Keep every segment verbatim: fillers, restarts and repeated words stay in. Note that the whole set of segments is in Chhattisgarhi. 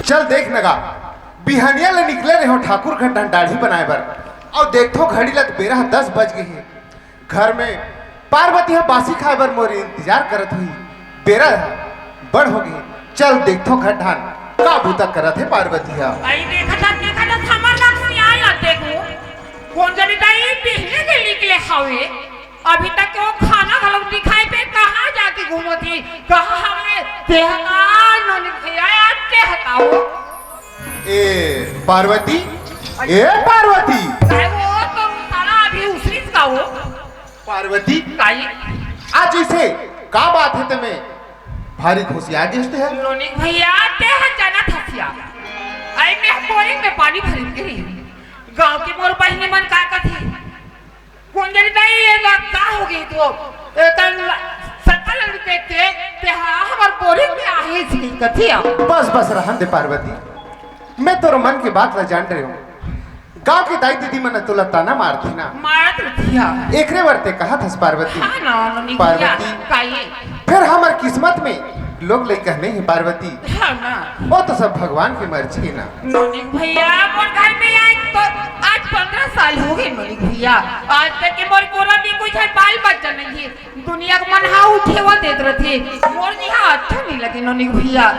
चल देख न गा, बिहनिया ले निकले रेहेंव ठाकुर घर डांड़ी बनाए बर, अउ देखथों घड़ी ल त बेरा ह दस बज गे हे। घर में पार्वती ह बासी खाए बर मोर इंतजार करत होही। बेरा ह बड़ हो गे, चल देखथों घर डांड़ी का बूता करत हे पार्वती ह। अई देखत हस, देखत हस, हमर लग सियान ल देखो, कोन जनी दाई बिहने के निकले हवे। अभी तक के वो खाना घलो नइ खाए, फेर कहाँ जाके घूमत हे? कहाँ हवे? तेहा का नोनी भैया, आज तेहा का वो? ए पार्वती, ए पार्वती। काय वो तो साला अभी उसरिस का वो? पार्वती। काई? आज इसे का बात हे, तेमे भारी घुसिया गेस तेहा। नोनी भैया, तेहा जानत हस या, अई मैं बोरिंग में पानी भरिन गे रेहेंव। गांव के मोर बहिनी मन का कथे, कोन जनी दाई, ये ला का हो गे तो? ए तन सकल ल देखथे, तेहा हमर बोरिंग में आहे जी कथे। बस, बस, रहन दे पार्वती, मैं तोर मन के बात ला जान रेहेंव। गांव के दाई दीदी मन तोला ताना मारथे ना। मारत रहिथे। एकरे बर ते कहत हस पार्वती। हाँ ना, नोनी भैया, पार्वती। काई? फेर हमर किस्मत में लोग लइका नइ हे पार्वती। हाँ ना। वो तो सब भगवान के मर्जी हे ना। नोनी भैया, मोर घर में आज तो, आज पंद्रह साल हो गे नोनी भैया। आज तक के मोर कोरा में कोई झन बाल बच्चा नइ हे। दुनिया के मन हा उठेवा देत रथे। मोर जी हा अच्छा नइ लगे नोनी भैया।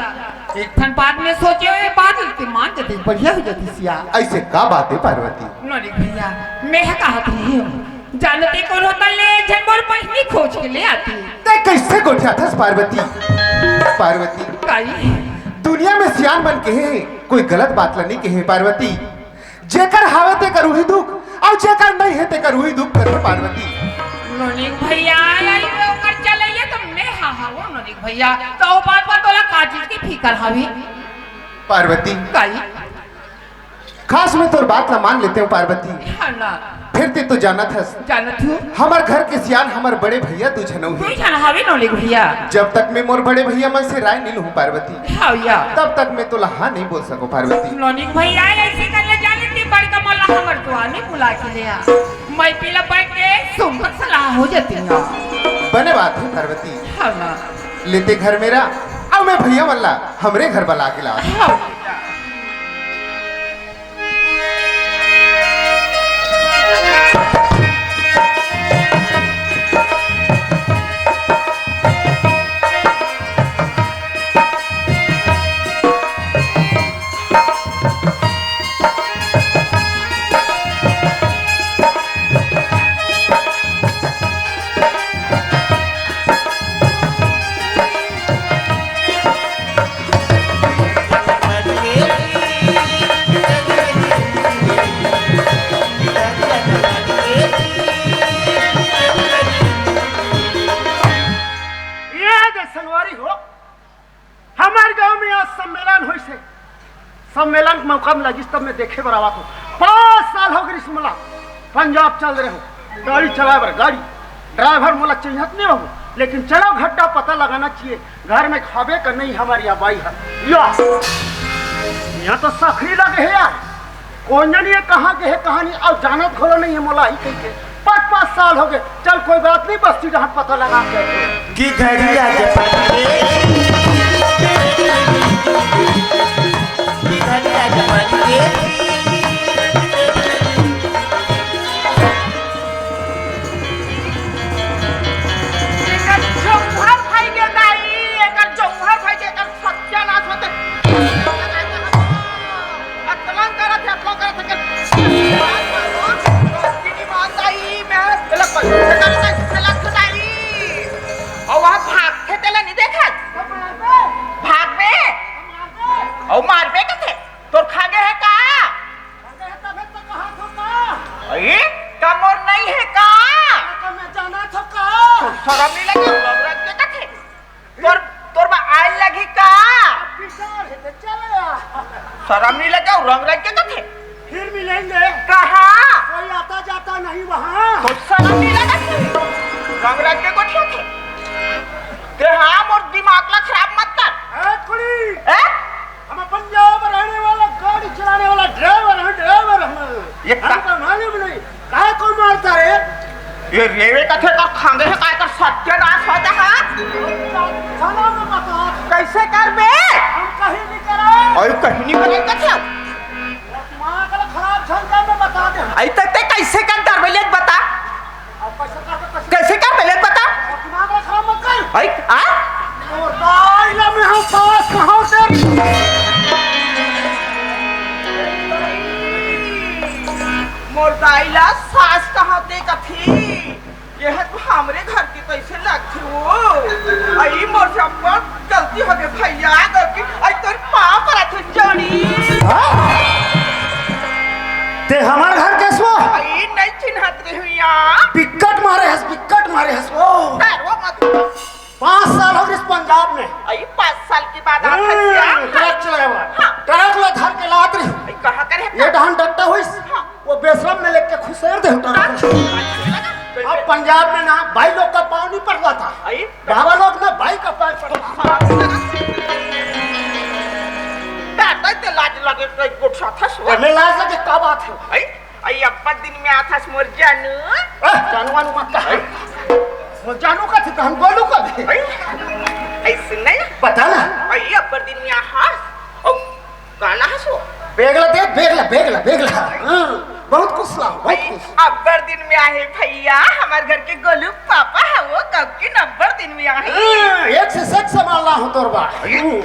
एक ठन बात में सोचे, ये बात के मान जते बढ़िया हो जातिस या। अइसे का बात हे पार्वती? नोनी भैया, मैं हा कहत रहिंव, जानते कोन होता ले झन मोर बहिनी खोज के ले आती। ते कइसे गोठियाथस पार्वती? पार्वती, काई? दुनिया में सियान मन कहे हे, कोई गलत बात ला नइ कहे पार्वती। जेकर हावे तेकर उही दुख, अउ जेकर नइ हे तेकर उही दुख करथे पार्वती। नोनी भैया, अई ओकर चलइया तो मैं हा हवंव नोनी भैया, त ओ बात बर तोला का चीज के फिकर हवे? पार्वती। काई? खास मैं तोर बात ला मान लेतेंव पार्वती। हाँ ना। फेर ते तो जानत हस। जानत हूँ। हमर घर के सियान हमर बड़े भैया दू झन अउ हे। दू झन हवे नोनी भैया। जब तक मैं मोर बड़े भैया मन से राय नइ लूहूँ पार्वती, हाँ या। तब तक मैं तोला हाँ नइ बोल सकंव पार्वती। नोनी भैया, अइसे कर ले जाने के बड़का मन ला हमर दुआर में बुला के ले आ। मैं पीला बैठ के सुंदर सलाह हो जातिस। बने बात हे पार्वती। हाँ ना। ले ते घर में रह, अउ मैं भैया मन ला हमरे घर बला के लावत हंव। हाँ। ये दे संगवारी हो, हमर गांव में आज सम्मेलन होइस हे। सम्मेलन के मौका में लगिस, तब मैं देखे बर आवत हंव। पांच साल हो गे रिहिस मोला। पंजाब चल रहे हंव गाड़ी चलाए बर, गाड़ी ड्राइवर मोला चिन्हत नइ हों, लेकिन चलो घट्टा पता लगाना चाहिए, घर में खाबे का नहीं हमर या बाई हर या। यहाँ तो सखरी लगे हे यार। कोन जनी ये कहाँ गे हे, कहाँ नहीं, अउ जानत घलो नइ हे मोला ही कहिके। पाँच, पाँच साल हो गे। चल कोई बात नहीं, बस्ती जहाँ पता लगा के। कि घड़िया के पल के, कि घड़िया के पल के। एकर जोंघर भाई के दाई, एकर जोंघर भाई के, एकर सत्यानाश होथे। अतलन करत हे, अतलन करत हे, कर। श्रीमान दाई, मैं गलत बात, गलत बात, गलत दाई। अउ वहाँ भागथे तेला नहीं देखत? भागबे। अउ मारबे कथे। तोर खा गे हे का? अरे, का मोर नहीं हे का? का मैं जाना थो का? सरम नहीं लगे, रंग रंग के कथे। तोर, तोर मा आयल लगी का? विचार हे तो चले आ। सरम नहीं लगे, रंग रंग के कथे। फिर मिलेंगे। कहाँ? कोई आता जाता नहीं वहाँ। तो सरम नहीं लगे, रंग रंग के गोठियाथे। ते हाँ, मोर दिमाग ला खराब मत कर। ए, कुड़ी। ए? हम पंजाब रहने वाला, गाड़ी चलाने वाला ड्राइवर हैं, ड्राइवर हम। ये का- हमको मालूम नहीं, काहे को मारता रे? ये रेवे कथे का खांगे हे, काय कर सत्यानाश होता है? थाना में बता। कैसे करबे? हम कहीं नहीं कराए। अउ कहीं आइला सास कहाँ ते कथी? ये ह तो हमरे घर के कैसे लगथे वो? आई मोर से अब्बड़ गलती हो गए भैया, गलती। आई तोर पाँव परत हन जानी। हाँ? ते हमर घर के सो? आई नहीं चिन्हत रही हुई यार। बिक्कट मारे हस, बिक्कट मारे हस। ओ। डरो मत। पाँच साल हो गइस पंजाब में। आई पाँच साल के बाद आत हस हम्म, यार। ट्रक चलाए हुआ। हाँ। ट्रक ला धर के लात रही। आई कहाँ करे? ये डहान डट्टा होइस। हाँ। वो बेसरम में लेके खुसेर दे उठा। अच्छा। अब पंजाब में ना भाई लोग का पाँव नहीं पड़ता था। आई। बाबा लोग ना भाई का पैर पड़ता। दादा ते लाज लगे कई गोठा था सो। मैं लाज लगे का बात है? आई, आई अब्बड़ दिन में आत हस मोर जानू। ए, जानू वानू मत कह। मोर जानू का थी, कहन गोलू का दे। आई, आई सुन ना। बता ना। आई अब्बड़ दिन में आत हस। ओ, काला हस वो? बेगला दे, बेगला, बेगला, बेगला। हाँ, बहुत खुश ला, बहुत आई, खुश। अब्बड़ दिन में आहे भैया, हमर घर के गोलू पापा है वो, कब की अब्बड़ दिन में आहे। हाँ, एक से सेक्स मारला हूँ तोर बा। आई, हम्म।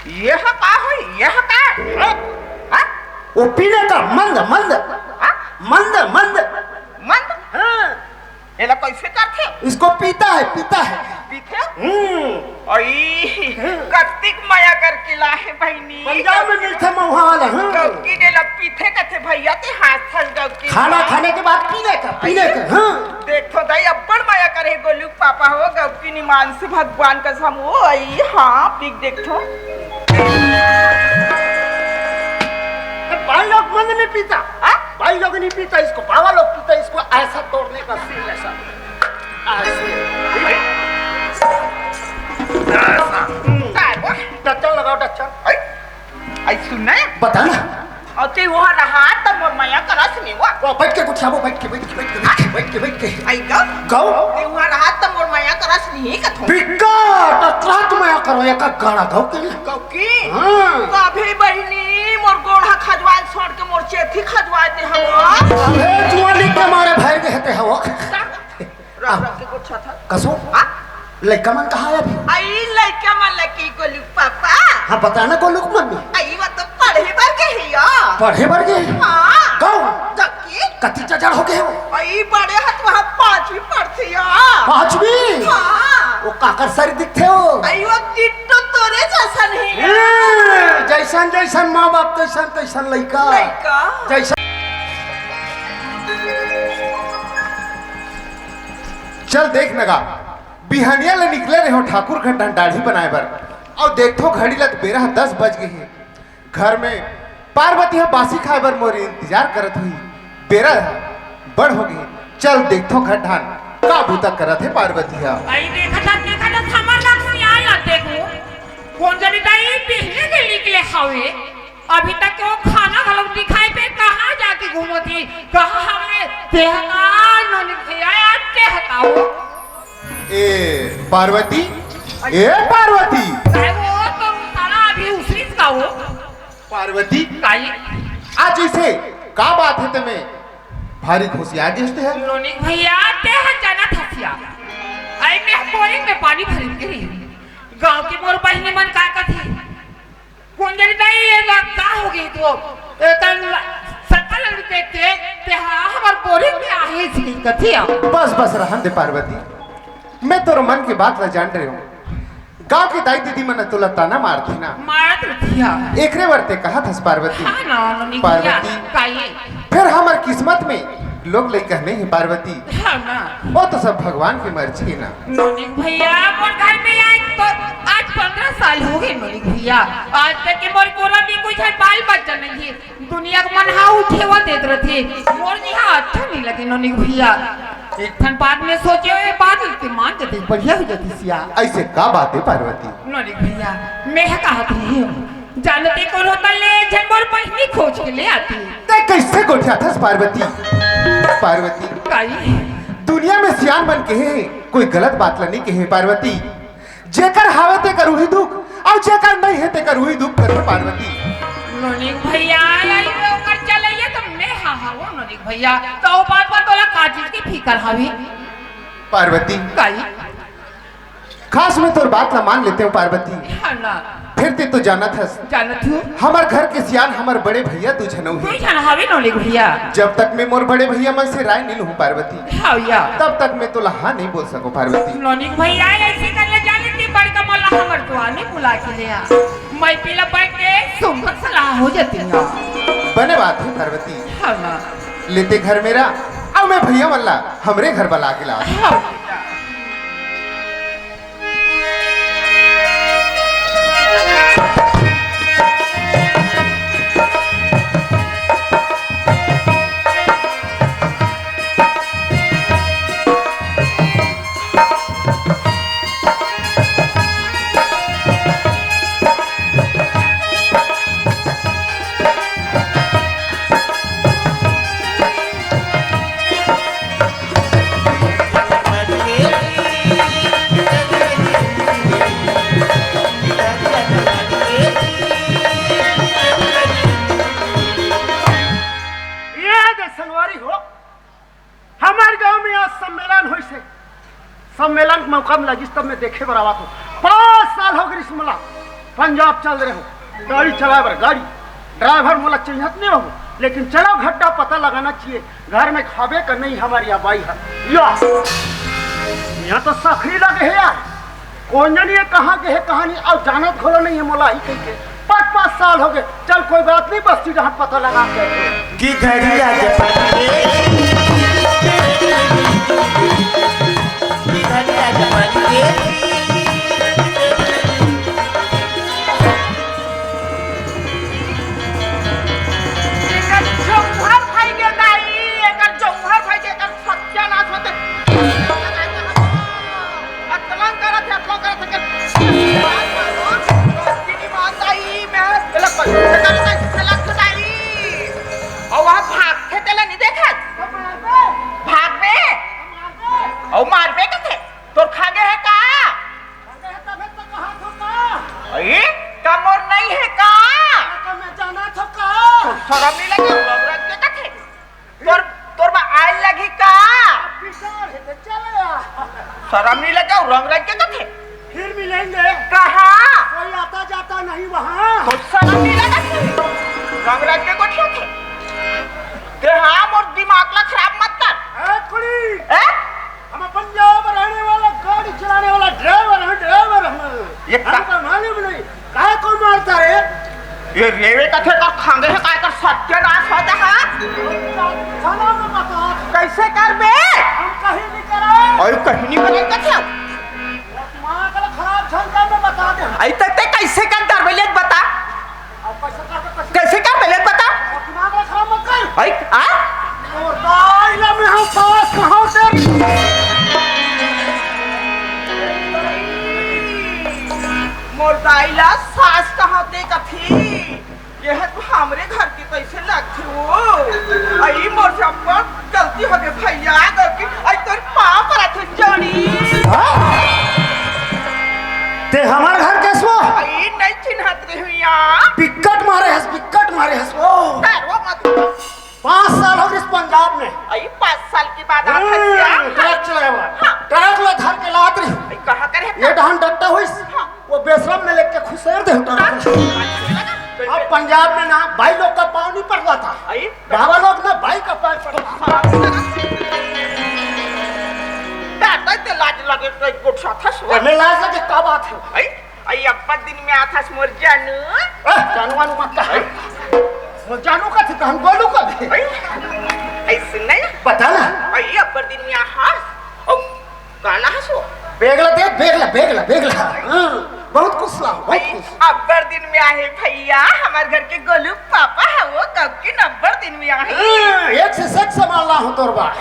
ये ह का होई? ये ह का? हाँ? हाँ? वो पीने का मंद, मंद। हाँ? मंद, मंद। मंद? हाँ। एला कैसे करथे? इसको पीता है, पीता है। पीथे? हम्म। अई, हम्म। कत्तिक मया करके लाहे बहिनी। पंजाब में मिलथे महुआ वाला, हाँ। गौकी ने ला पीथे कथे भैया ते हाथ फंस गौकी। खाना खाने के बाद पीने का, पीने का, हाँ। देखो दाई, अब्बड़ मया करे गोलू पापा हो, गौकी निमान से भगवान कसम हो, अई, हाँ, पी के देखो। भाई लोग मंद नहीं पीता, हाँ? भाई लोग नहीं पीता, इसको बाबा लोग पीता, इसको ऐसा तोड़ने का सीन ऐसा। ऐसे। ऐसा। हम्म। काय वो? डच्चन लगाओ, डच्चन। आई, आई सुन ना। बता ना। अउ ते वहाँ रहा त मोर मया करस नहीं वो। वो बैठ के कुछ वो बैठ के, बैठ के, बैठ के, बैठ के, बैठ के, बैठ के। आई गौ? गौ? ते वहाँ रहा त मोर मया करस नहीं कथो। बिक्का, टकरात मया करो, एका गाड़ा गौ के लिए। गौ की? हाँ। कभी बहिनी मोर गोड़ हा खजवाए छोड़ के मोर चेथी खजवाए ते हवा। अबे जुआली के मारे भर के हते हवा। रख, रख के गोठा था। कसो? हाँ? लइका मन कहाँ है अभी? आई लइका मन लकी गोलू पापा। हाँ, बता ना गोलू के मम्मी। आई वो तो पढ़े बर गे ही या। पढ़े बर गे? हाँ। कौन? जबकि? कति जजड़ हो गए हो? आई बड़े हत वहाँ पाँचवीं पढ़थे या। पाँचवीं? हाँ। वो काकर सरी दिखथे हो? आई वो डिट्टो तोरे जैसन ही या। हम्म, जैसन जैसन माँ बाप तैसन तैसन लइका। लइका। जैसन। चल देख नगा, बिहनिया ले निकले रहे हो ठाकुर घर डहन दाढ़ी बनाए बर, अउ देखथो घड़ी ल त बेरा ह दस बज गे हे। घर में पार्वती ह बासी खाए बर मोर इंतजार करत हुई। बेरा ह बड़ हो गे। चल देखथो घर डहन का बूता करत हे पार्वती ह। आई देखत हस, देखत हस, हमर लग सियाय ला देखो। कोन जनी दाई बिहने के निकले हवे। अभी तक के वो खाना घलो दिखाई पे कहाँ जाके घूमत ही? कहाँ हवे? तेहका नोनी भैया यार तेहका वो। ए पार्वती, ए पार्वती। काय वो तो साला अभी उसरी का वो। पार्वती, काई? आज इसे का बात हे तमे भारी घुसिया गिस ते है? नोनी भैया ते ह जानत हसिया। आई मैं बोरिंग में पानी भरिन के रही। गांव के मोर बहिनी मन का कथे? कोन जनी दाई ये बात का हो गई तो? ए तन सकल देख के ते हा हमर बोरिंग में आहे सी कथिया। बस, बस, रहन दे पार्वती, मैं तोर मन के बात ला जान रहे हूँ। गांव के दाई दीदी मन तोला ताना मारथे ना। मारत रथिया। एकरे बर ते कहत हस पार्वती। हाँ ना, नोनी भैया, पार्वती। काई? फिर हमर किस्मत में लोग लइका नहीं है पार्वती। हाँ ना। वो तो सब भगवान की मर्जी है ना। नोनी भैया, मोर घर में आज तो, आज पन्द्रह साल हो गए नोनी भैया। आज तक के मोर कोरा में कोई झन बाल बच्चा नहीं है। दुनिया के मन हा उठेवा देत रथे। मोर जी हा अच्छा नहीं लगे नोनी भैया। एक ठन बात में सोचे हुए बात के मान जते बढ़िया हो जाती सिया। ऐसे का बात है पार्वती? नोनी भैया, मैं ह कहत रही हूँ, जानते कोनो त ले झन मोर बहिनी खोज के ले आती। ते कैसे गोठियाथस पार्वती? पार्वती, काई? दुनिया में सियान मन कहे हे, कोई गलत बात ला नहीं कहे पार्वती। जेकर हावे तेकर उही दुख, अउ जेकर नहीं हे तेकर उही दुख करथे पार्वती। नोनी भैया, आई ओकर चलैया त मैं हा हवो नोनी भैया, त ओ बात पर तोला का चीज के फिकर हवे? पार्वती, काई? खास मैं तोर बात ला मान लेते हूँ पार्वती। हाँ ना। फिर ते तो जानत हस, जानत हूँ। हमर घर के सियान हमर बड़े भैया दू झन दू हे। झन हवे नौनिक भैया। जब तक मैं मोर बड़े भैया मन से राय नहीं लूँ पार्वती, हाँ भैया। तब तक मैं तोला हाँ नहीं बोल सकूँ पार्वती। नौनिक भैया, ऐसे कर ले जाने के बड़का मोला हमर दुआ में बुला के ले आ। मैं पीला बैठ के सुंदर सलाह हो जाती है। बने बात है पार्वती। हाँ ना। लेते घर मेरा, अब मैं भैया मन ला हमरे घर बला के ला। हाँ। ये दे संगवारी हो, हमर गांव में आज सम्मेलन होइस हे। सम्मेलन के मौका मिला जिस तब मैं देखे बर आवत हूँ। पाँच साल हो गइस मोला पंजाब चल रहे हो, गाड़ी चलाए बर गाड़ी, ड्राइवर मोला चिन्हत नहीं हो, लेकिन चलो घट्टा पता लगाना चाहिए, घर में खाबे का नहीं हमर या बाई है। या, यहाँ तो सखरी लगे है यार, कोई नहीं है कहाँ के है कहानी, अब जानत घोलो नहीं है मोला ही कहीं के। पाँच पाँच साल हो गए, चल कोई बात नहीं, बस्ती जहाँ पता लगा के। कि घड़िया के पत्ते, कि घड़िया के पत्ते। एकर जौहर भाई के दाई, एकर जौहर भाई के, एकर सत्यानाश होते। अतलन करत हे, अतलन करत हे, कर ईमानदारी में तेला पैसे करत हे, तेला खुदाई। अउ वहाँ भागथे, तेला नहीं देखत? भागबे? अउ मारबे कथे? तोर खागे है का? अरे, तबे तो कहा थो का? अरे, का मोर नहीं है का? का मैं जाना थो का? तो शरम नहीं लगे, रंग रंग के कथे। तोर, तोर बा आयल लगी का? विचार है तो चले आ। शरम नहीं लगे, रंग रंग के कथे। फिर मिलेंगे। कहाँ? कोई आता जाता नहीं वहाँ। तो शरम नहीं लगे। रंग रंग के गोठिया थे। ते हाँ, मोर दिमाग ला खराब मत कर। ए, कुड़ी। ए? हम पंजाब रहने वाला, गाड़ी चलाने वाला ड्राइवर है, ड्राइवर है। ये का- हमको मालूम नहीं, काय को मारता रे? ये रेवे कथे का खांगे है, काय का सत्यानाश होता है? थाना में बता। कैसे करबे? हम कहीं नहीं करे। और कहीं नहीं करे कथे? दिमाग ला खराब चलता, मैं बता दे। ऐ ते, ते कैसे कर दरबे ले बता? अब कैसे कर, कैसे कैसे कर पहले बता? दिमाग ला खराब मत कर। भाई, आ? मोर दाई ला मैं हम सास कहाँ से? मोर दाई ला सास कहाँ से कथी? ये है तो हमरे घर के कैसे लगथे वो? आई मोर से अपन गलती हो गई भैया, गलती। आई तोर पाँव परत हँव जानी। हाँ? ते हमर घर के सो? आई नहीं चिन्हत रहे हो यार। बिकट मारे हस, बिकट मारे हस। ओ। डरो मत। पाँच साल हो गइस पंजाब में। आई पाँच साल के बाद आत हस हम्म, यार। ट्रक चलाए बर। हाँ। ट्रक ला धर के लात रही। आई कहाँ करे ये था? डहन डट्टा होइस। हाँ। वो बेशरम में लेके खुसेर दे उठा। अच्छा। अब पंजाब में ना भाई लोग का पाँव नहीं पड़ता था। आई? बाबा लोग ना भाई का पैर पड़ता था। दादा, ते लाज लगे, कोई गोठा था सो। मैं लाज लगे, का बात है? आई? आई अब्बड़ दिन में आथस मोर जानू। आ, जानू वानू मत कह। मोर जानू का थे, तहन गोलू का थे। आई? आई सुन ना। बता ना। आई अब्बड़ दिन में आथस। ओ, काला हसो? बेगला दे, बेगला, बेगला, बेगला। हाँ, बहुत खुश ला, बहुत खुश। अब्बड़ दिन में आहे भैया, हमर घर के गोलू पापा है वो, कब के अब्बड़ दिन में आहे। हाँ, एक से सेक संभाल ला हो तोर बा।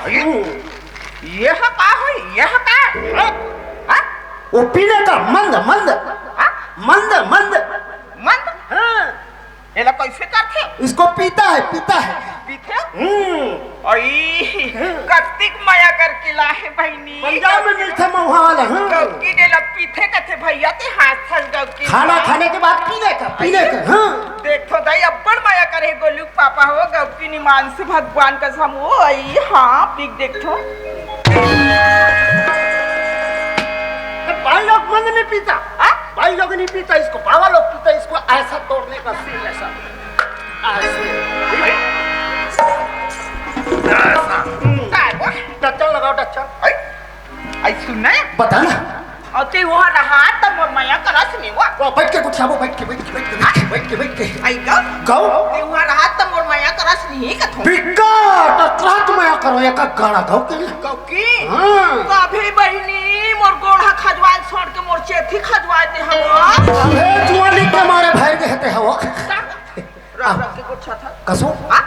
ये हा का होई? ये हा का? हाँ? हाँ? वो पीने का मंद, मंद। हाँ? मंद, मंद। मंद? हाँ। एला कैसे करथे? इसको पीता है, पीता है। पीथे? हम्म। अई, हम्म। कतिक मया करके लाहे बहिनी। पंजाब में मिलथे महुआ वाला, हाँ। गौकी ने ला पीथे कथे भैया, ते हाथ फंस गौकी खाना ला। खाने के बाद पीने का, पीने का, हाँ। देख तो दाई, अब्बड़ मया करे गोलू पापा हो, गौकी निमान से भगवान कसम हो, अई, हाँ, पी के देख तो। भाई लोग मंद नहीं पीता। हाँ? भाई लोग नहीं पीता इसको, बाबा लोग पीता इसको, ऐसा तोड़ने का सीन ऐसा। ऐसे। ऐसा। हम्म। काय वो? डच्चन लगाओ, डच्चन। आई, आई सुन ना। बता ना। अउ ते वहाँ रहा त मोर मया करस नहीं वो। वो बैठ के कुछ आबो, बैठ के, बैठ के, बैठ के, बैठ के, बैठ के, बैठ के। आई गौ? गौ? ते वहाँ रहा त मोर मया करस नहीं कथो। बिकट, अतरात मया करो, एक गाड़ा गौ के। गौ की? हाँ। कभी बहिनी मोर गोड़ हा खजवाए छोड़ के मोर चेथी खजवाए दे हवा। अबे जुआली के मारे भर के हते हवा। रख, रख के गुच्छा था। कसो? हाँ?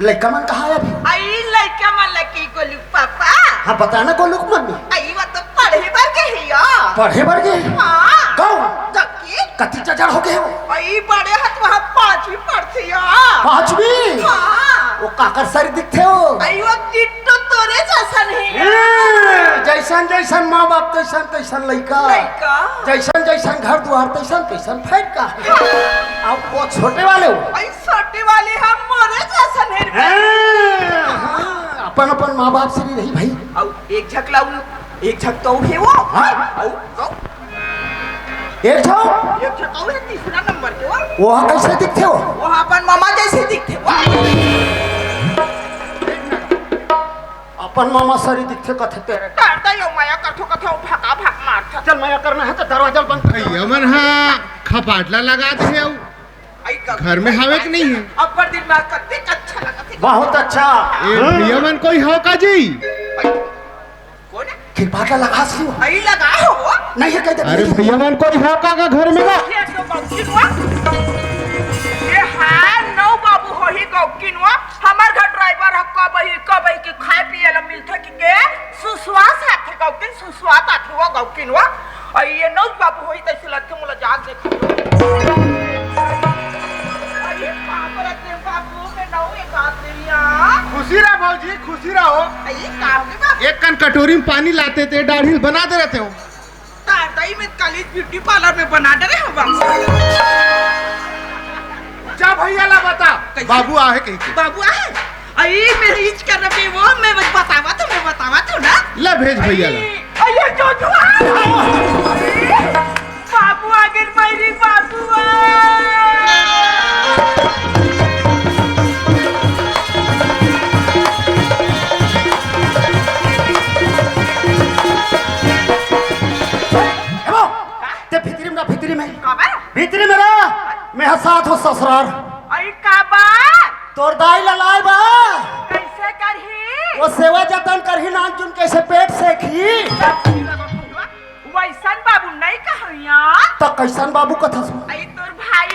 लइका मन कहाँ हे अभी? आई लइका मन लकी गोलू पापा। हाँ, बता ना गोलू के मम्मी। आई वो तो पढ़े बर गे हे या। पढ़े बर गे? हाँ। गौ? जबकि? कति जड़ हो गे हो? आई बड़े हथ वहाँ पाँचवीं पढ़थे या। पाँचवीं? हाँ। वो काकर सरी दिखथे हो? आई वो डिट्टो तोरे जैसन ही। ए, जैसन जैसन माँ बाप तैसन तैसन लइका। लइका। जैसन जैसन घर दुआर तैसन तैसन फैका। हाँ। अब वो छोटे वाले हो? आई छोटे वाले हम मोरे जैसन है। हाँ, हाँ, अपन अपन माँ बाप से नहीं रही भाई। अउ एक झक लाऊ, एक झक तो हे वो। हाँ? अउ तो एक झक? एक झक अउ है तीसरा नंबर के वो। वो कैसे दिखथे हो? वो अपन मामा जैसे दिखथे वो। अपन मामा सरी दिखथे कथे तेरे। करता यो मया कथो कथो भका भक मारथा। चल मया करना है तो दरवाजा बंद कर। भैया मन हा खपाटला लगा दे हे अउ आई गौ। घर में हवे कि नहीं है? अब्बड़ दिन बाद कतेक अच्छा लगत हे। बहुत अच्छा। ए, हाँ। भैया मन कोई हो का जी? कोन हे? खपाटला लगा सी हो। आई लगा हो। नहीं है, कह दे, अरे नहीं है। भैया मन कोई हो का, का घर में का? ये तो गौकिन हुआ। ये हाँ, नौ बाबू हो ही गौकिन हुआ। हमार घर ड्राइवर है, कब ही, कब ही के खाए पिए ला मिलथे कि के? सुस्वास आथे गौकिन, सुस्वास आथे वो गौकिन हुआ। अई ये नौ बाबू होई तइसे लगथे मोला जाग देख। अरे बाप रे, ते बाबू के नौ एक आत ले लिया। खुशी रह भौजी, खुशी रहो। अई का हो गे बाबू? एक कन कटोरी में पानी लाते ते दाढ़ी बना दे रहते हो। तारदाई में कॉलेज ब्यूटी पार्लर में बना डरे हो बाबू। जा भैया ला बता, कैसे? बाबू आहे कहिके। बाबू आहे? अई, मेरे इच कर रहे वो, मैं बस बतावा तो, मैं बतावा तो ना। ले भेज भैया ला। अई, अई, जो, जो, आ! बाबू आगे, मेरी बाबू आ! ए बो, ते भीतरी में ना, भीतरी में। काबर? भीतरी में ना, मैं हा साथ हो ससुरार। अई काबर? तोर दाई ला लाए बा। कैसे करही? वो सेवा जतन करही, नान चुन कैसे पेट सेखही। वैसन बाबू नहीं कहैया। तो कैसन बाबू कथस? अई तोर भाई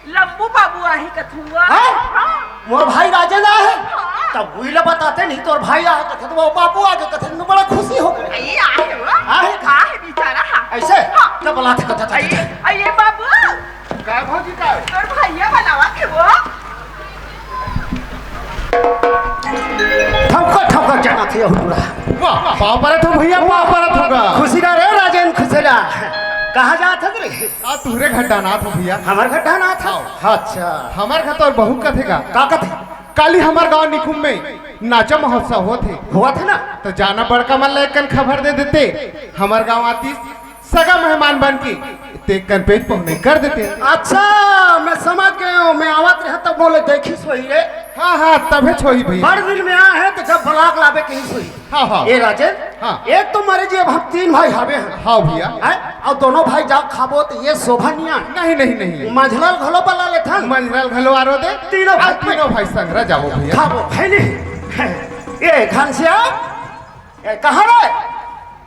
लंबू बाबू आही कथुआ। हाँ? हाँ। मोर भाई राजेंद्र आहे? हाँ। तब वही ला बताते नहीं, तोर भाई आहे कथे, तो वो बाबू आगे कथे, तो बड़ा खुशी हो गए। अई आहे वो। आहे? आहे बेचारा, हाँ। ऐसे? हाँ। तब बुलाते कथे, अई, अई ये बाबू। का भौजी का? तोर भैया बनावा के वो। ठौका, ठौका जाना थे यहू पूरा। वाह, पाँव परत हो भैया, पाँव परत होगा। खुशी रह रे राजेंद्र, खुशी रह। कहाँ जात हस रे? आ, तुहरे घर डाहन आत हो भैया। हमर घर डाहन आत हो? हाँ। अच्छा। हमर घर तो अउ बहुत कथे गा। का कथे? काली हमर गांव निकुम में नाचा महोत्सव होत हे। होत हे ना? तो जाना बड़का मन ला एक कन खबर दे देते, हमर गांव आतिस सगा मेहमान बन के, ते एक कन पेट पहुनई कर देते। अच्छा, मैं समझ गया हूँ, मैं आवत रहा तब मोला देखिस होही रे। हाँ, हाँ, तभे छोही भैया। बड़ दिन में आए हैं तो जब बलाक लाबे कहिस होही। हाँ, हाँ। ए राजेंद्र, हाँ। एक तो मरे जी अब हम तीन भाई हावे हैं। हाँ भैया। हैं? अउ दोनों भाई जा खाबो तो ये शोभा निया। नहीं, नहीं, नहीं। मंझला ल घलो बला लेथन। मंझला ल घलो आरो दे। तीनों आ, भाई तीनों भाई संघरा जाबो भैया। खाबो, है नहीं? ए घनश्याम, ए कहाँ रे?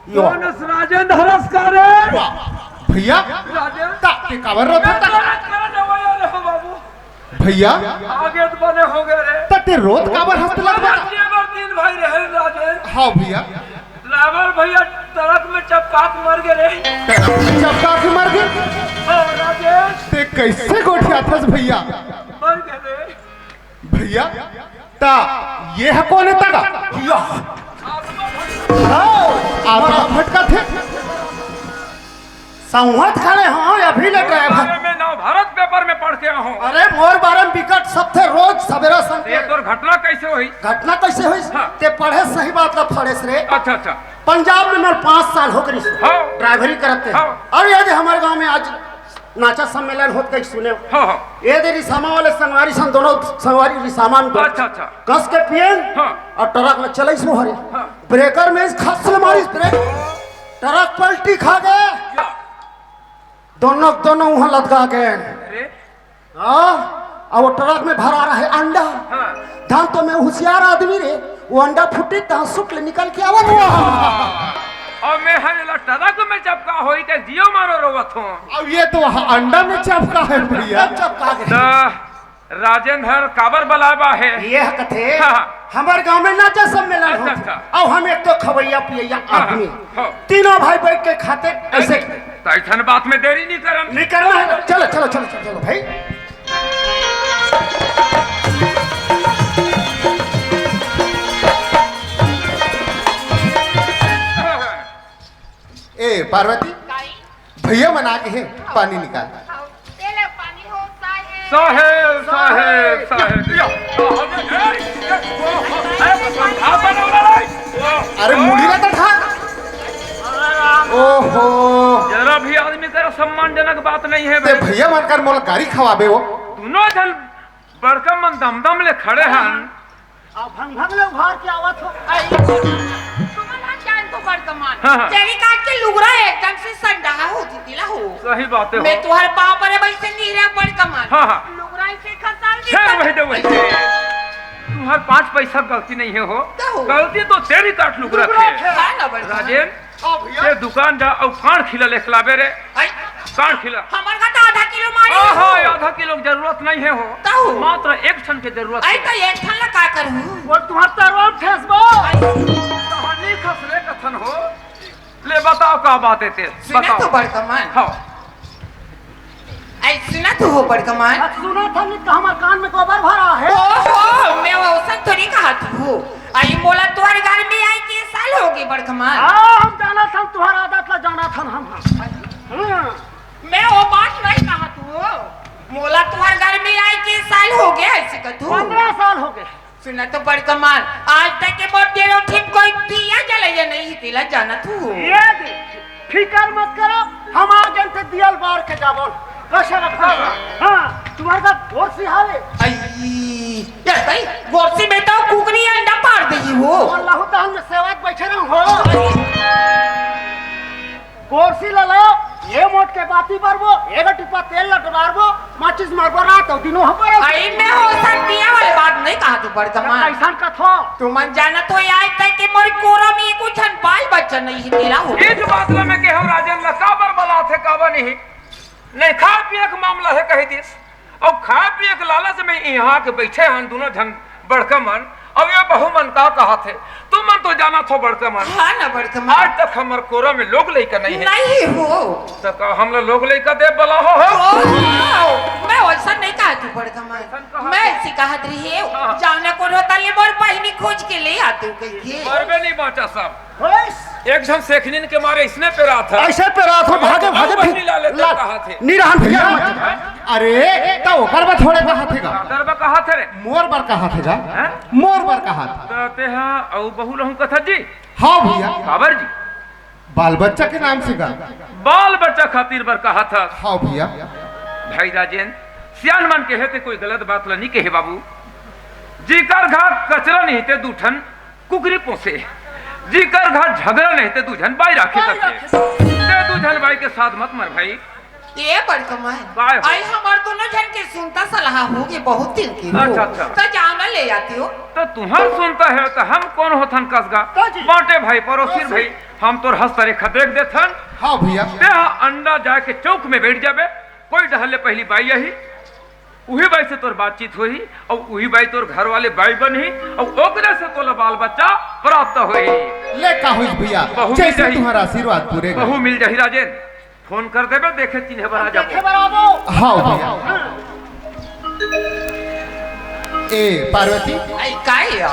यो। कौन इस राजेंद्र हरस का रे? वाह, भैया। राजेंद्र। ता, ते काबर रोत हे ता? करत, करत हवा यार हो बाबू। भैया। आगे तो बने हो गए रे। त ते रोत काबर हंसत लग बा? ये बार तीन भाई रहे राजेंद्र। हाँ भैया। ड्राइवर भैया ट्रक में चपका के मर गए रे। चपका के मर गए? हाँ राजेंद्र। ते कैसे गोठियाथस भैया? मर गए रे। भैया, ता ये ह कोन हे तगा? या। आत्मा भटकत हे। संवत खड़े हो, अभी ले ड्राइवर। बारे में नवभारत पेपर में पढ़ के आए हो। अरे मोर बारे में बिकट सब थे, रोज सवेरा सन ये तोर घटना कैसे होइस? घटना कैसे होइस? हाँ। ते पढ़े सही बात ला पढ़ेस रे। अच्छा, अच्छा। पंजाब में मोर पाँच साल हो गइस। हाँ। ड्राइवरी करत हे। हाँ। अउ यदि हमर गांव में आज नाचा सम्मेलन होत कहीं सुने। हाँ, हाँ। ये दे रिसामा वाले संगवारी सन, दोनों संगवारी रिसामा में बैठ अच्छा, अच्छा। कस के पियन हाँ। और ट्रक में चले सो हरे। हाँ। ब्रेकर में इस खस ले मारी ब्रेक, ट्रक पलटी खा गए। या। दोनों, दोनों वहाँ लदका गए। अरे। हाँ, और वो ट्रक में भरा रहे अंडा। हाँ। धान तो मैं होशियार आदमी रे, वो अंडा फुटी तहाँ सुट ले निकल के आवत हुआ। और मैं हर ला ट्रक में चपका होई के जियो मारो रोवत हूँ। अब ये तो वहाँ अंडा में चपका है भैया। चपका के। तो राजेंद्र काबर बलाबा है? ये कथे हाँ, हाँ। हमारे गांव में नाचा सम्मेलन अच्छा, होता। अच्छा। और हम एक तो खवैया पियैया हाँ, आदमी। हाँ। तीनों भाई बैठ के खाते ऐसे। तो ऐसन बात में देरी नहीं करम। नहीं करना है। चलो, चलो, चलो, चलो, चलो भाई। ए पार्वती, काई? भैया मन आ के हे, पानी निकाल। हाँ, ये ले पानी हो, साहेब। साहेब, साहेब, साहेब। या, या, या, या, या, अरे, मुड़ी ला तो ठा। ओहो। जरा भी आदमी करा सम्मानजनक बात नहीं है ते भाई। भैया मन कर मोला गारी खवाबे हो। दोनों जन बड़का मन दम दम ले खड़े हन। अब भंग भंग ले उभार के आवत हो। आई। तुमन हा जान तो बड़का मन। हाँ, हाँ। तेरी काट के लुगरा एकदम से संडाहा हो दीदी ला हो। सही बात है मैं हो। तुहर बाप रे भाई से नहीं रहा बड़का मन। हाँ, हाँ। लुगरा इसे खसाल दी फिर तब वही दे वही। तुम्हार पाँच पैसा गलती नहीं है हो। का हो? गलती तो तेरी काट लुगरा लुगरा थे। थे। हाँ ना बड़का मन। राजेन, हाँ भैया। ये दुकान जा और कान खिला ले खिलाबे रे। आई। कान खिला। हमर का तो आधा किलो मारी हाँ, हो। हाँ, आधा किलो की जरूरत नहीं है हो। तहु। मात्र एक ठन के जरूरत आई है। तो एक ठन ला का करू? वो तुम्हार तरवा में ठेसबो। आई। कहानी खसरे कथन हो। ले बताओ का बात है ते? सुने बताओ। तो बड़का मन। हाँ। आई सुना तो हो बड़का मन। अब सुना था नहीं तो हमारे कान में गोबर भरा है। ओहो, मैं वो सब थोड़ी कहा तू हो। आई मोला तोहर घर में आई के साल हो गए बड़का मन। हाँ, हम जाना था तुम्हारा आदत ला जाना था हम। हाँ। मैं वो बात नहीं कहा तू हो। मोला तोहर घर में आई के साल हो गया ऐसे का तू। पन्द्रह साल हो गए। सुना तो बड़का मन, आज तक के मोर डेढ़ो ठिन कोई दिया जलैया नहीं हिला जाना तू। ये दे, फिकर मत करो, हम आ गए थे दियल बार के जाबो। कैसे रखा? हाँ, तुम्हारे साथ गोरसी हावे। आई, ये भाई, गोरसी में तो कुकरी अंडा पार दे हो। अल्लाह तो हम सेवा बैठे रहो हो। गोरसी ले लो, ये मोट के बाती बरबो, एगो टिप्पा तेल ला डुबारबो, माचिस मारबो रात और दिनों हम बरबो। आई मैं हो सकती है वाली बात नहीं कहा तू बड़का मन। ऐसा कथो। तू मन जाना तो आज तक के मोर कोरा में कुछ बाल बच्चा नहीं है तेरा हो। ये जो बात ला मैं कहूँ राजन ला काबर बला थे काबर नहीं। नहीं खाए पिए के मामला है कही दिस। अउ खाए पिए के लालच में इहाँ के बइठे हन दूनों झन बड़का मन, अउ ये बहू मन का कहत हे, तुमन तो जानत हो बड़का मन। हाँ ना बड़का मन। आज तक हमर कोरा में लोग लइका नहीं हे। नहीं हो। त का हमला लोग लइका दे बला हो, हो? ओ, मैं वइसन नहीं कहत हूँ बड़का मन। वइसन कहत मैं हो। ऐसी कहत रही है, हाँ। जावना कोनो तले मोर बहिनी खोज के ले आते हो कहिके। मरबे नहीं बाँचा सब। होइस। एक झन सेखनिन के मारे इसने पेरात हे। ऐसे पेरात हो, भागे, भागे, बहिनी फिर ला लेते ला, कहा थे। निरहन भैया। हैं? अरे, त ओकर बर थोड़े कहा थे गा। ओकर बर कहा थे रे। मोर बर कहा थे गा। हैं? मोर बर कहा थे। त ते हा अउ बहू लहू कथा जी। हाँ भैया। काबर जी? बाल बच्चा के नाम से गा। बाल बच्चा खातिर बर कहा था। हाँ भैया। भाई राजेन, सियान मन कहे ते कोई गलत बात ला नहीं कहे बाबू। जेकर घर कचरा नहीं ते दू ठन कुकरी पोसे, जेकर घर झगड़ा नहीं ते दू झन बाई राखे बाई करथे। राखे। ते दू झन बाई के साथ मत मर भाई। ए बड़का मन, काय हो? आई हमर दोनों झन के सुनता सलाह हो गे बहुत दिन के हो। अच्छा, अच्छा। त जाओ ना ले आती हो। त तुहर सुनता है त हम कोन होथन कसगा? तो जी। बाटे भाई, पड़ोसी पड़ोसी। भाई, हम तोर हस्त रेखा देख देथन। हाँ भैया। ते हा अंडा जाके चौक में बैठ जाबे, कोई डहर ले पहली बाई आही, उही बाई से तोर बातचीत होही, अउ उही बाई तोर घर वाले बाई बनही, अउ ओकरे से तोला बाल बच्चा प्राप्त होही। ले का होइस भैया, बहू मिल जैसे जाही। तुम्हारा आशीर्वाद पूरे बहू मिल जाही राजेन, फोन कर देबे, देखे चिन्हे बर आ जाबो। देखे बर आबो। हाँ भैया। ए पार्वती। आई काय या?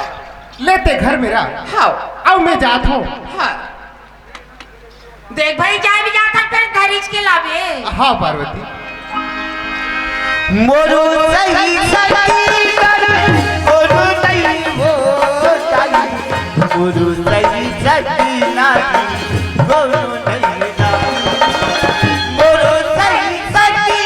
ले ते घर में रह। हाँ। अउ मैं जात हूँ। हाँ। देख भाई, जाए भी जात हन, फिर धरिच के लावे। हाँ, पार्वती। मोरू सही सखी कर, मोरू नहीं वो ताई। मोरू सही सखी नारी, मोरू नहीं ना। मोरू सही सखी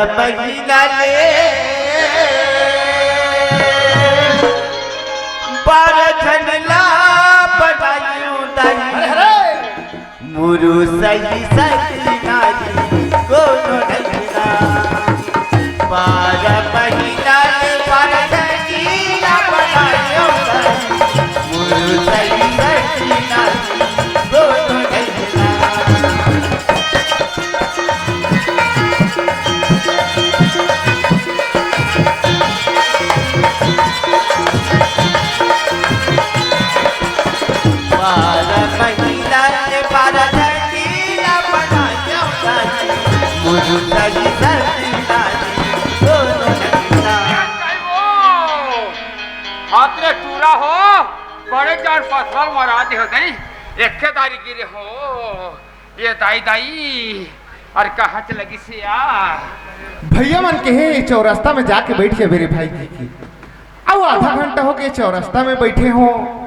पहिला ले बारह झन ला बनायो दाई। मुरु सही सही नारी कोनो नहीं ना। बारह पहिला ले बारह झन ला बनायो दाई। मुरु सही सही नारी कोनो नहीं ना। बारह महीना ले बारह झंडीला बनायो दाई, मुरु सही सही नारी, दोनों झंडीला। हाथ रे टूरा हो, बड़े जान पथरा मरा दे हो दाई, एक दारी गिरे हो। ये दाई, दाई, अरे कहाँ चला गिस यार? भैया मन कहे, "चौरस्ता में जाके बैठ के मेरे भाई जी की।" अउ आधा घंटा हो गए चौरस्ता में बैठे हो,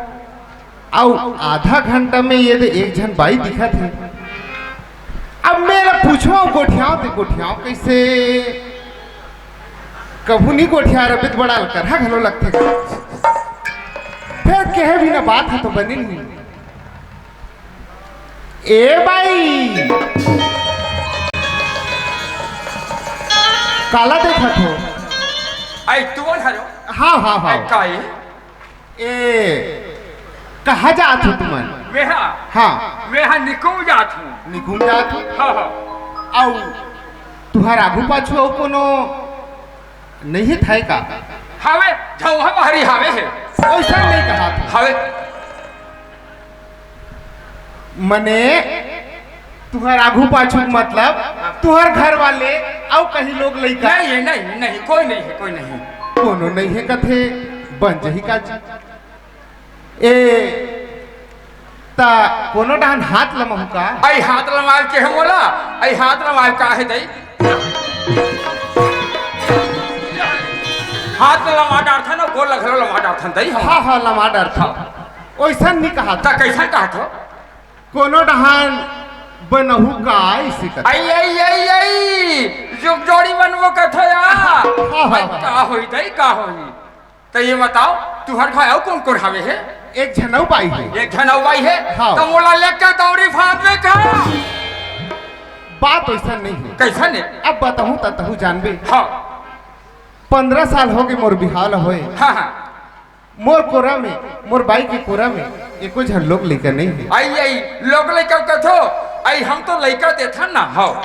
अउ आधा घंटा में ये दे एक झन बाई दिखत हे। अब मेला पूछो, गोठियाओ ते गोठियाओ कैसे? कभू नहीं गोठिया रबित बड़ा अलकरहा घलो लगथे। फिर कहे बिना बात ह तो बने नहीं। ए बाई, काला देखत हो? आई तुमन हरो? हाँ, हाँ, हाँ। आई काई? ए, कहाँ जात हो तुमन? मेहा? हाँ। मेहा निकुम जात हूँ। निकुम जात हो? हाँ, हाँ। अउ तुहर आगू पाछू अउ कोनो नहीं हे थाय का? हावे, झौहा बहरी हावे हे। ओइसन नहीं कहा था। हावे। मने, तुहर आगू पाछू के मतलब, तुहर घर वाले, अउ कहीं लोग लइका? नहीं हे, नहीं, नहीं, कोई नहीं हे, कोई नहीं। कोनो नहीं हे कथे, बन जही का जी। ए, ता कोनो डहन हाथ लमहू का? आई हाथ लमाल के हे मोला, आई हाथ लमाल का हे दई? हाथ लमा डारथन, गोल लघलो लमा डारथन दई हम। हाँ, हाँ, लमा डारथन। ओइसन नहीं कहा था। ता कैसन कहा था? कोनो डहान बनहू का ऐसे कर। आई, आई, आई, आई, जुग जोड़ी बनबो कथो या। हाँ, हाँ, भाई, हाँ। का होई दई, का होई? तो ये बताओ, तुहर घर अउ कौन कौन हवे हे? एक झनऊ बाई हे। एक झनऊ बाई हे? हाँ। तो मोला लेके दौरी फाद में का? बात ऐसा नहीं है। कैसा नहीं? अब बताऊं तो तहू जानबे। हाँ। पंद्रह साल हो गए मोर बिहाव ल होए। हाँ, हाँ। मोर कोरा में, मोर बाई के कोरा में एको झन लोग लइका नहीं है। आई, आई, लोग लइका कथो, आई हम तो लइका देथन ना, हव।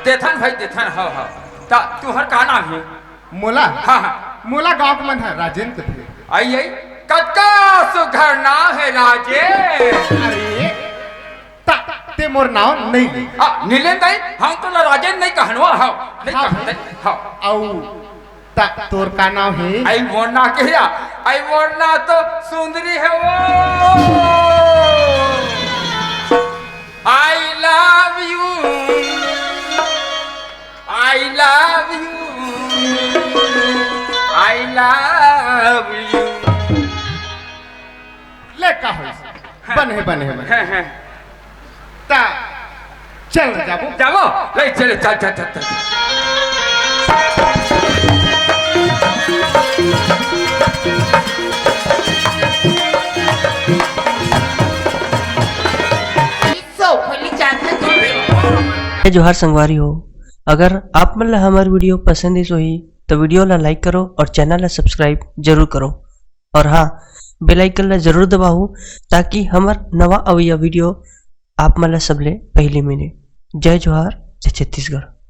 देथन भाई, देथन, हव, हव। ता तुहर का नाम है? मोला? हाँ, हाँ। मोला गाँव के मन है, राजेन कथे। आई, आई, कतका सुघर नाम है राजेन। अरे, ता, ते मोर नाव नहीं ले। आ, नीलेन दाई, हम तो ला राजेन नहीं कहनवा, हाँ, नहीं हाँ कहते, भाई। हाँ। अउ, ता, तोर का नाव हे? आई मोर ना के या, आई मोर ना तो सुंदरी है वो। I love you, I love you, I love you। ले का होइस? हाँ। बने हे, बने हे, बने हे। हाँ, हाँ। ता चल न जाबो। जाबो? ले चल, चल, चल, चल, चल। जय जोहार संगवारी हो, अगर आप मन ला हमर video पसंद आइस होही, तो video ला like करो और channel ला subscribe जरूर करो। और हाँ, bell icon ला जरूर दबाहू, ताकि हमर नवा अवइया video आप मन ला सबले पहिली मिले। जय जोहार, जय छत्तीसगढ़।